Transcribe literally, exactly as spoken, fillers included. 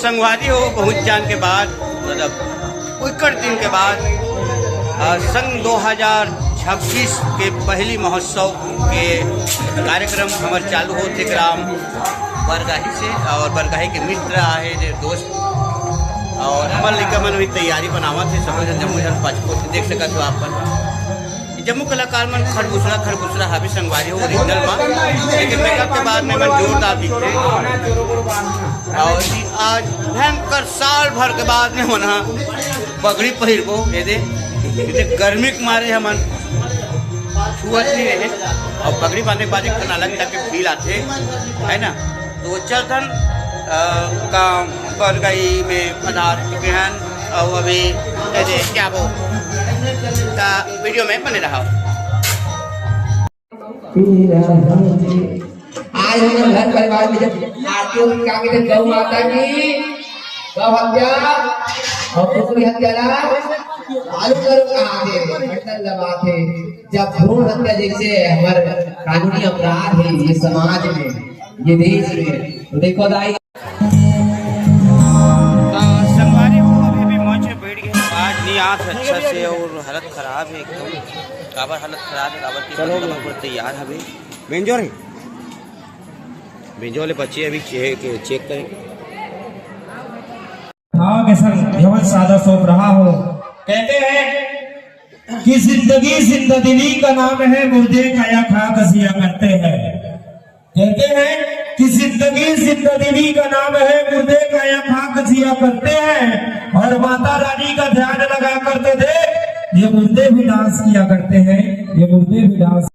संगवारी हो, बहुत जान के बाद, मतलब उइकड़ दिन के बाद, अ, सन दो हज़ार छब्बीस के पहली महोत्सव के कार्यक्रम हमर चालू होत हे ग्राम बरगाही से, और बरगाही के मित्र आहे जे दोस्त, और हमर लइका मन भी तैयारी बनावत हे, सबो झन जम्मो झन पाछू कोती देख सकत हो आप मन। जम्मो कलाकार मन खरबुसरा खरबुसरा हावे संगवारी हो ओरिजिनल मा, लेकिन मेकअप के बाद में मन जोरदार दिखथे। और जी आज भयंकर साल भर के बाद में मन ह पगड़ी पहिरबो, ये दे, ये दे गर्मी के मारे हमन छुअत नहीं रहे। और पगड़ी बांधे के बाद एक ठन अलग टाइप के फील आथे, है ना? तो चलथन, अ, का बरगाही में पधार चुके हैं। और अभी ये दे क्या वो का वीडियो में बने रहा। आज हम लोग घर परिवार में जब आरती होती, क्या कहते हैं, गौ माता की गौ हत्या और कुकरी हत्या ला चालू करो कहा थे, बटन दबा थे। जब भ्रूण हत्या जैसे हमारे कानूनी अपराध है ये समाज में, ये देश में, तो देखो दाई। तो संगवारी हो अभी भी मंच में बैठ गए, आवाज नहीं आत अच्छा से और हालत खराब है एकदम। काबर हालत खराब है, काबर की चलो। मतलब अपन तैयार हवे। बेंजो रे, बेंजो वाले बच्चे अभी चेक, चेक करें। हाँ, के संग जीवन सादा सोच रहा हो। कहते हैं कि जिंदगी जिंदा दिली का नाम है, मुर्दे काया खाक जिया करते हैं। कहते हैं कि जिंदगी जिंदा दिली का नाम है, मुर्दे काया खाक जिया करते हैं। और माता रानी का ध्यान लगा कर तो देख, ये मुर्दे भी डांस किया करते हैं, ये मुर्दे भी डांस